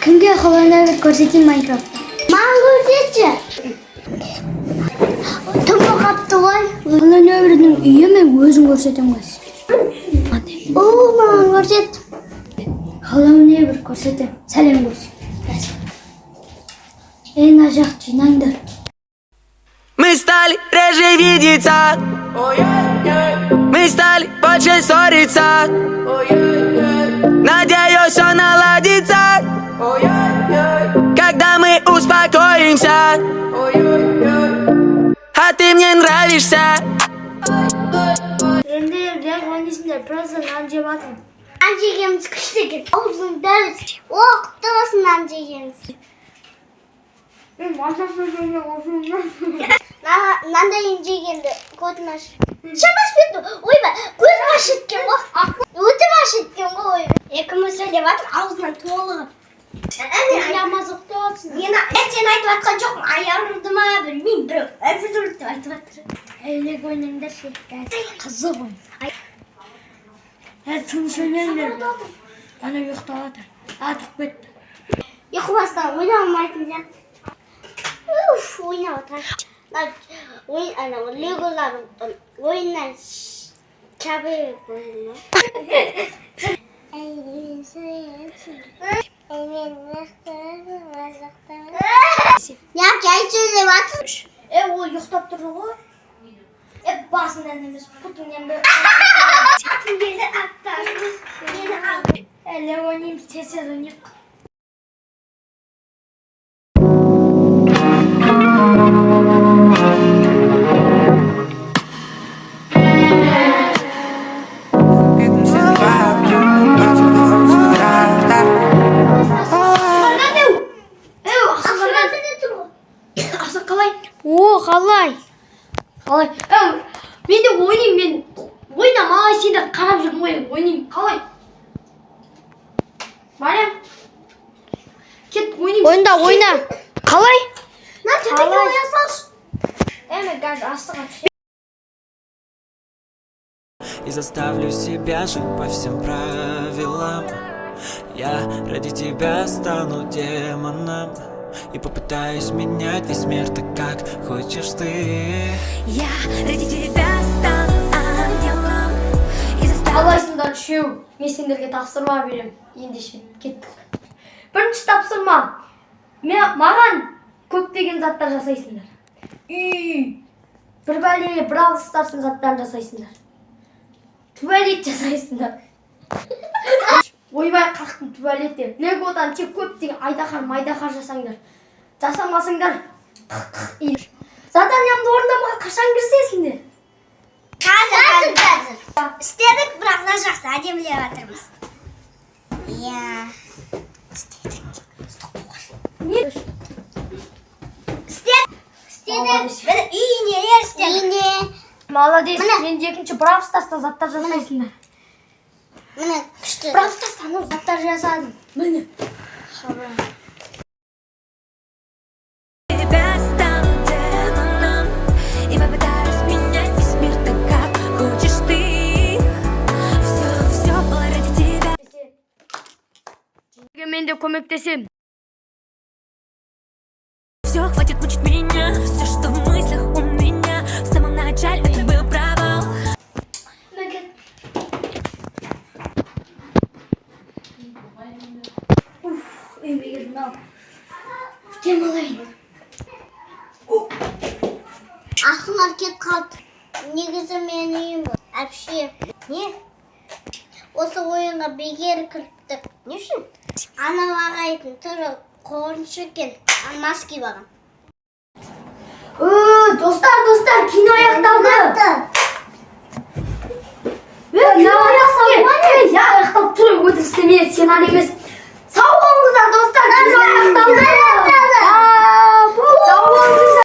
Кімге қолданып көрсетейін Майнкрафтты? Маған көрсетші. Тұмы қапты ғой. Қолданып үйі мен өзім көрсетемін ғой. О, маған көрсет. Қолданып көрсетемін. Сәлем көрсет. Ей, мына жақ жинаңдар. Мы стали реже видеться. Мы стали больше ссориться. Надеюсь, все наладится, когда мы успокоимся. А ты мне нравишься. Енді лего ойнайсыңдар, просто нан жеп жатырмын. Нан жегеніміз күшті екен. Аузың бәрі. О, құтты болсын нан жегеніміз. Нандай жегенді көтім ашып. Шатасып кетті. Ойбай, көзім ашып кеткен ғой. Өтім ашып кеткен ғой. Ойбай. Екеуміз сөйлеп жатыр, аузынан толығып. Намаз оқып жатсың. Мен сен айтып жатқан жоқпын. Аяғымды ма білмеймін, біреу әбдір деп айтып жатыр. Лего ойнаңдаршы. Қызық ойын. Ә, тыныш ойнаңдар. Ана ұйықтап жатыр. Атып кетті. Ұйқы бастан ойнай алмайтын сияқты. Уф, ойнап отырған. Мына ойын, ана леголардың ойыннан шабы ойын. Не, жай сөйлеп жатсың. Е, ол ұйықтап тұр ғой. Е, басынан емес, бұтыңнан бір. Мені аттар. Мені ал. Е, лего ойнаймыз, тез тез ойнайық. Е, Ақша қалай? О, қалай? Қалай? Е, мен де ойнаймын, мен ойнамай сен де қарап жүрмін ғой, ойнаймын. Қалай? Мариям. Кет, ойнаймын. Ойна, ойна. Қалай? На, төбеге қоя салшы. Е, мен қазір астыға түсемін. И заставлю себя жить по всем правилам. Я ради тебя стану демоном и попытаюсь менять весь мир так, как хочешь ты. Я ради тебя стану ангелом и заставлю Қалайсыңдар, үшеу? Мен сендерге тапсырма беремін. Ендеше, кеттік. Бірінші тапсырма. Мен, маған көптеген заттар жасайсыңдар. Үй, бір бәле, Бравл Старстың заттарын жасайсыңдар. Туалет жасайсыңдар. Ойбай, қақтым туалетте. Легодан тек көптеген айдаһар, майдаһар жасаңдар. Жасамасаңдар, заданиямды орындамаға қашан кірісесіңдер? Қазір, қазір, қазір. Істедік, бірақ мына жақта әдемілеп жатырмыз. Иә. Не? Істедік. Істедік. Міне үй нелер істедік. Үйне. Молодец. Міне. Енді екінші Бравл Старстан заттар жасайсыңдар. Міне күшті. Бравл Старстан заттар жасадым. Міне. тебя стану демоном и попытаюсь менять весь мир так, как хочешь ты. Все, все было ради тебя. Мен де көмектесемін. Все, хватит мучить меня. Все, что в мыслях у меня в самом начале, это был провал. Мен кет. Уф, үйіме келдім ау. Демалайын. Ақылар кетіп қалды. Негізі менің үйім бұл. Әпше. Не? Осы ойынға бекер кіріптік. Не үшін? Анау ағайдың түрі қорқынышты екен. Маска киіп алған. Ö, достар, достар, кино аяқталды. Е, кино аяқталды. Е, аяқталып тұр, өтірік істеме, сценарий емес.